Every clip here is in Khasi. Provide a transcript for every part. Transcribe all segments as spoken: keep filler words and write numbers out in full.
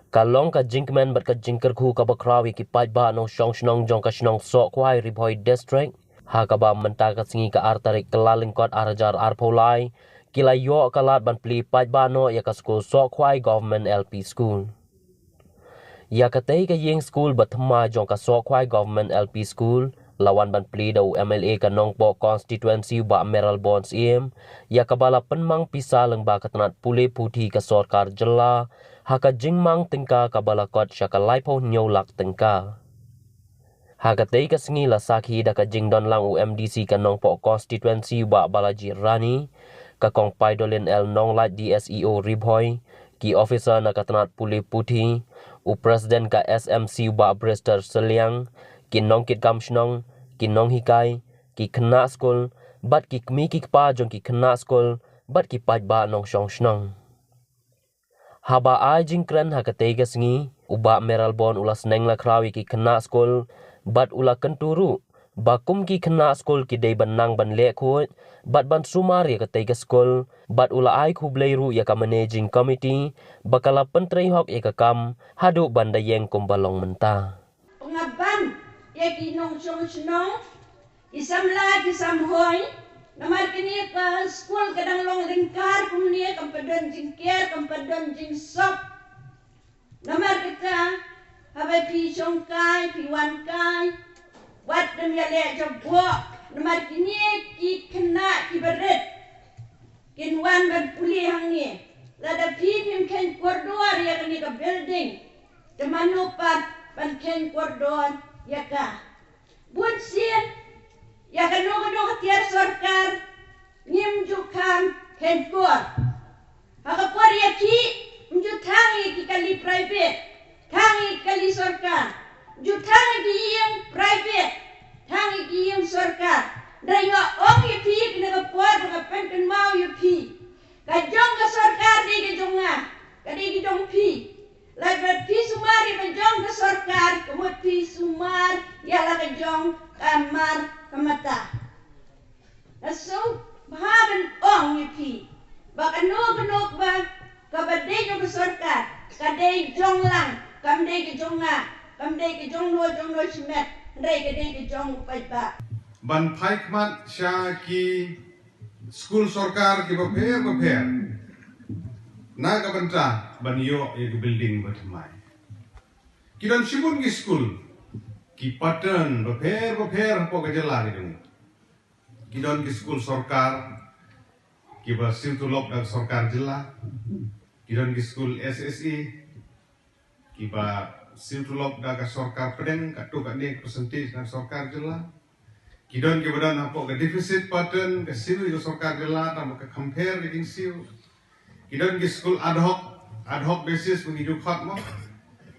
Ka long ka jingkmen bad ka jingkyrkhu kaba khraw ïa ki paidbah nongshong shnong jong ka shnong Sohkhwai, Ri Bhoi District, ha kaba mynta ka sngi ka ar tarik Kyllalyngkot ar hajar arphew lai ki la ïoh ka lad ban plie paidbah noh ïa ka skul Sohkhwai Government L P School. Ïa katei ka ïing skul ba thymmai jong ka Sohkhwai Government L P School la wan ban plie da u M L A ka Nongpoh Constituency u Bah Mayralborn Syiem, ïa kaba la pynmang pisa lyngba ka tnat pule puthi ka sorkar jylla ha ka jingmang tyngka kaba la kot sha ka laiphew hynñiew lak tyngka. Ha katei ka sngi la sakhi da ka jingdon lang u M D C ka Nongpoh Constituency u Bah Balaji Rani, ka Kong Paidolin L Nonglait, D S E O Ri Bhoi, ki officer na ka tnat pule puthi, u President ka S M C u Bah Brewster Sylliang, ki nongkitkam shnong, ki nonghikai, ki khynnah skul bad ki kmie ki kpa jong ki khynnah skul bad ki paidbah nongshong shnong. Haba ai jingkren ha katei ka sngi, u Bah Mayralborn u la sneng la khraw ïa ki khynnah skul bad u la kyntu ruh ba kum ki khynnah skul ki dei ban nang ban leh khuid bad ban sumar ïa katei ka skul, bad u la ai khublei ruh ïa ka Managing Committee ba ka la pyntrei hok ïa ka kam haduh ban da ïeng kumba long mynta. Nga ban ïa ki nongshong shnong, ki samla, ki samhoi, namar kane ka skul ka dang long lyngkar kumne, kam pat don jingker, kam pat don jingsop. Namar kata, haba phi shong kai, phi wan kai, wat dem ïaleh jaboh, namar kine ki khynnah kiba rit kin wan ban pule hangne. Lada phi phim kheiñ kordor ïa kane ka building, te mano pat ban kheiñ kordor ïa ka? Bun sien ïa kano kano ka tiar sorkar ngim ju kham kheiñ kor. Ha ka por ïa ki, ym ju thang ïa ki kali private, thang ïa ki kali sorkar. Ju thang ïa ki ïing private, thang ïa ki ïing sorkar. Hynrei nga ong ïa phi, kane ka por ba nga pynkynmaw ïa phi, ka jong ka sorkar dei ka jong nga, ka dei ka jong phi. Lada phi sumar ïa ka jong ka sorkar, ka mut phi sumar ïa la ka jong ka mar ka mata. Nga sngewbha ban ong ïa phi ba kano kano kaba, kaba dei jong ka sorkar, ka dei jong lang, kam dei ka jong nga, kam dei ka jong no jong no shimet, hynrei ka dei ka jong u paidbah. Ban phai khmat sha ki skul sorkar kiba pher bapher na ka bynta ban ïoh ïa ka building ba thymmai. Ki don shibun ki skul, ki pattern bapher bapher hapoh ka jylla ki don. Ki don ki skul sorkar kiba siew tulop da ka sorkar jylla. Ki don ki skul S S A kiba siew tulop da ka sorkar pdeng, katto katne ka percentage na ka sorkar jylla. Ki don kiba don hapoh ka deficit pattern, ka siew ïa ka sorkar jylla tang ba ka kham pher ka jingsiew. Ki don ki skul ad hoc, ad hoc basis ba ngi ju khot mo.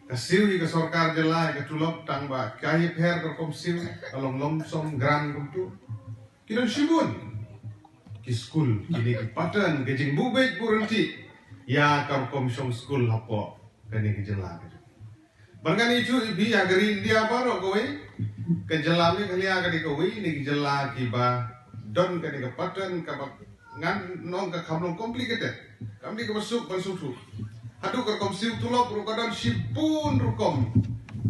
Ka siew ïa ka sorkar jylla ïa ka tulop tang ba ka ïapher ka rukom siew, ka long lump sum grant kumtu. Ki don shibun ki skul, kine ki pattern ka jingbuh beit buh ryntih ïa ka rukom shong skul hapoh kane ka jylla ka jong. Ban ngan ïathuh ïa phi, ha ka ri India baroh kawei, ka jylla Meghalaya ka dei kawei na ki jylla kiba don kane ka pattern kaba ngan ong ka kham long complicated. Kam dei kaba suk ban sngewthuh. Haduh ka rukom siew tulop ruh ka don shibun rukom,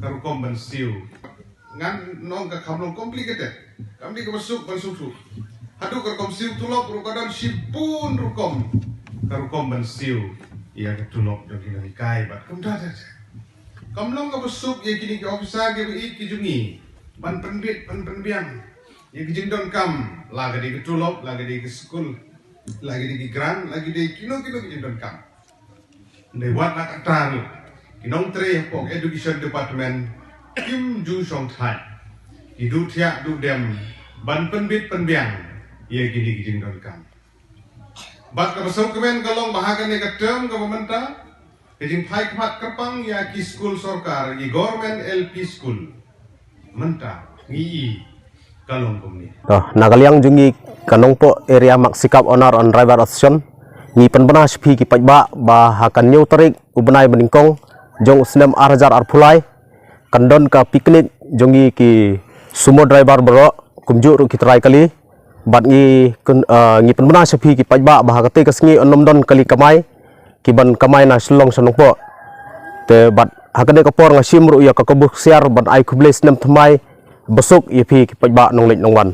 ka rukom ban siew. Ngan ong ka kham long complicated. Kam dei kaba suk ban sngewthuh. Haduh ka rukom siew tulop ruh ka don shibun rukom, ka rukom ban siew ïa ka tulop jong ki nonghikai bad kumta ter ter. Kam long kaba suk ïa kine ki officer kiba ïeit ki jong ngi ban pynbit ban pynbiang ïa ki jingdonkam, la ka dei ka tulop, la ka dei ka skul, la ka dei ki grant, la ka dei kino kino ki jingdonkam. Hynrei wat la katta ruh, ki nongtrei hapoh education department kim ju shong thait, ki duh thiah duh dem ban pynbit pynbiang ïa kine ki jingdonkam. Bad kaba sngewkmen ka long ba ha kane ka term kaba mynta, ka jingphai khmat kyrpang ïa ki skul sorkar, ïa ki government L P school mynta ngi i ka long kumne. To, na ka liang jong ngi ka Nongpoh Area Maxi Cup Owner and Driver Association, ngi pynbna sha phi ki paidbah ba ha ka hynñiew tarik u bnai ba nyngkong jong u snem ar hajar arphew lai, kan don ka picnic jong ngi ki sumo driver baroh, kumjuh ruh ki trai kali. Bad ngi kyn-, ah, ngi pynbna sha phi ki paidbah ba ha katei ka sngi yn ym don kali kamai, ki ban kamai na Shillong sha Nongpoh. Te bad ha kane ka por nga shim ruh ïa ka kabu ksiar ban ai khublei snem thymmai basuk ïa phi ki paidbah nongleit nongwan.